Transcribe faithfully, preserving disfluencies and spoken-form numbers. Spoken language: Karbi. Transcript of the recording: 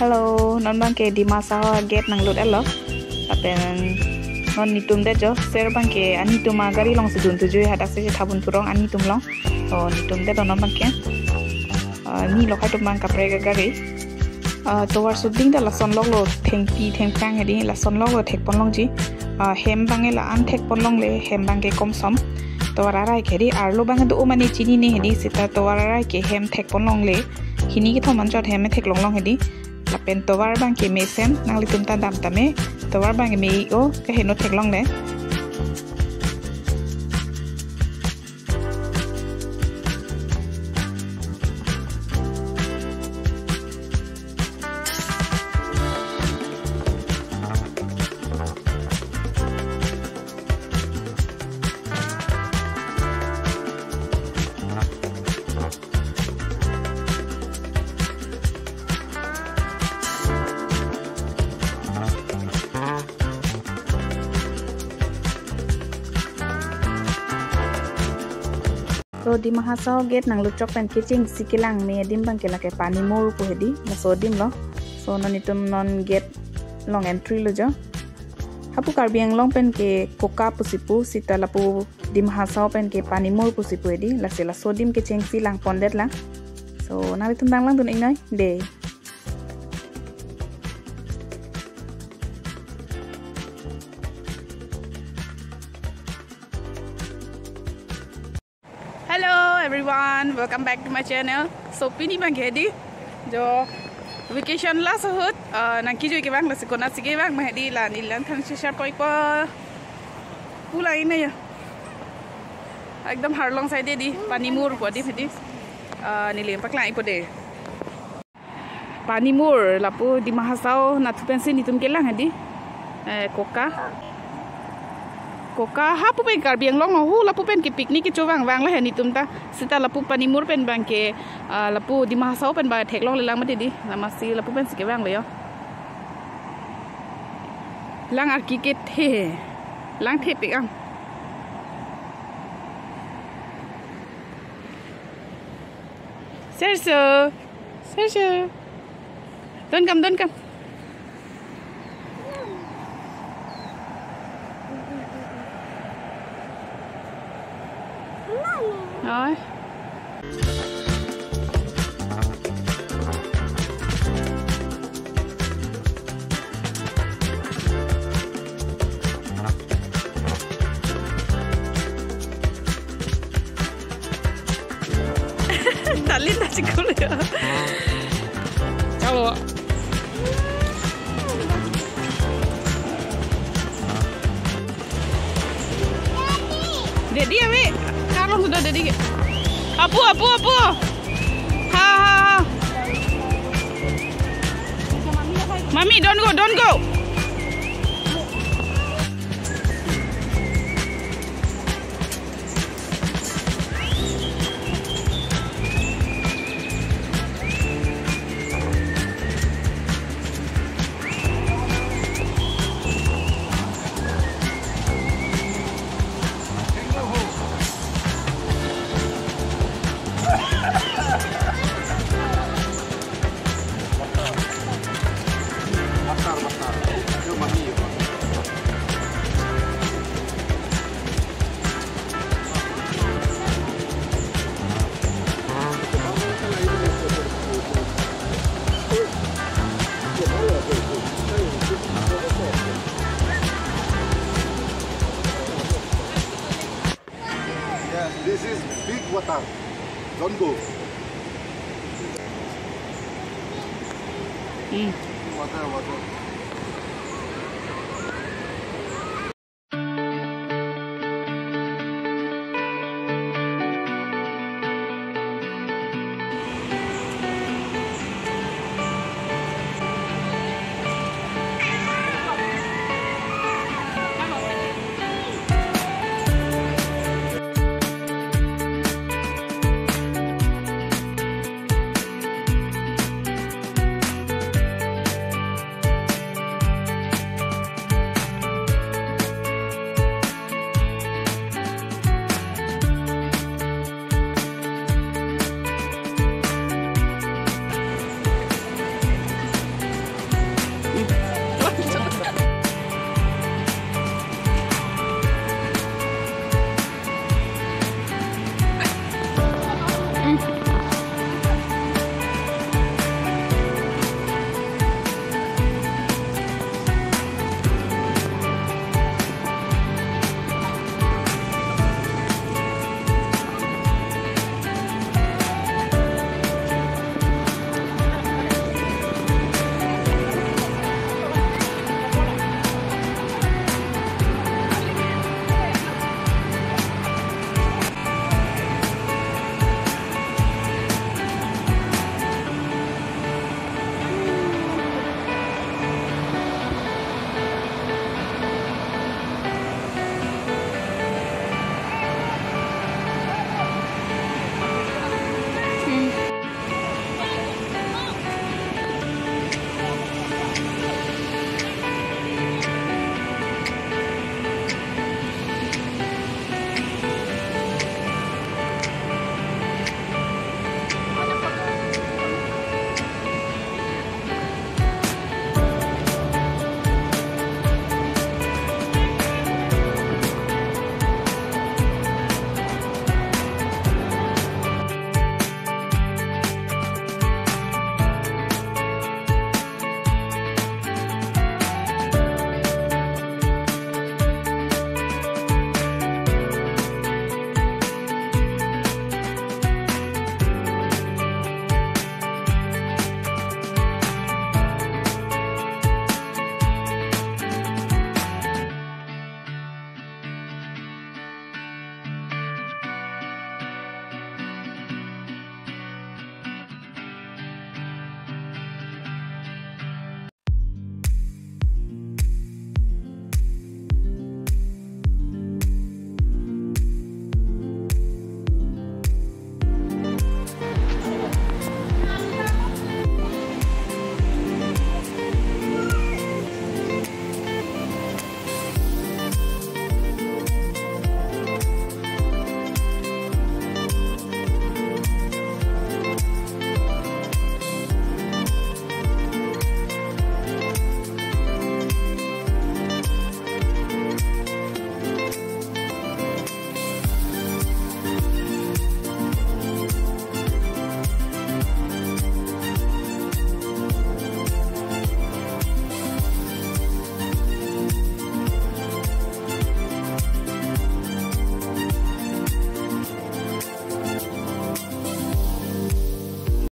Hello, non abangke Dima Hasao gate nanglut-etlo. Lapen non netum det jo, ser abangke anetum agari alongsi dun thuji, hadak si chethabun thurong anetum along. O, netum det non abangke. Ah, ni lokhai atum abang kaprek agari. Ah, tovar suding ta lason loklo, thengpi thengphrang hedi, lason loklo thekpon longji. Ah, hem abangke la-an thekpon longle, hem abangke komsom. Tovar arai ke hedi, arlo abang do-o mane chinine hedi, seta tovar arai ke hem thekpon longle. Hini kethom anchot hem theklong long hedi. Lapen tovar abangke mesen, nanglitum ta dam tame, tovar abangke me-ik-o, kaheno theklongle. To Dima Hasao gate nanglut chok pen kechengsi kelang me adim abangke lake Panimur pu hedi, laso adim lo. So non netum non gate along entry lo jo. Hapu Karbi Anglong pen ke Koka pusi pu, seta lapu Dima Hasao pen ke Panimur pusi pu hedi, lasi laso adim kechengsi langpon detlang. So nanglitum dang langdun-ik noi, de. Hello everyone, welcome back to my channel. So pini abangke hedi, jo vacation last ahut, uh, nangkejui kevang, lasi konatsi kevang ma hedi, la neli langthan share poi po. Pulang ini ya. Ekdom arlong side hedi, Panimur pu adim hedi. Uh, neli paklang-ikpo de. Panimur lapu Dima Hasao nathu pensi netum kelang hedi. Eh, Koka. Koka hapu pen Karbi Anglong lo, hu lapu pen ke picnic kecho vangvang le he netum ta. Seta lapu Panimur pen abangke, ah, lapu Dima Hasao pen abang theklongle lang mati hedi. Lamasi lapu pensi kevanglo jo. Lang arki kethe. Lang thepik am. Serso. Serso. Donkam, donkam. Oi. Talin ta chikul ya. Chalo. Ready ya, Wi? Car along sudah ready. Apu, apu, apu. Ha, ha, ha. Mami, don't go, don't go. This is big water. Don't go. Hmm. Water, water.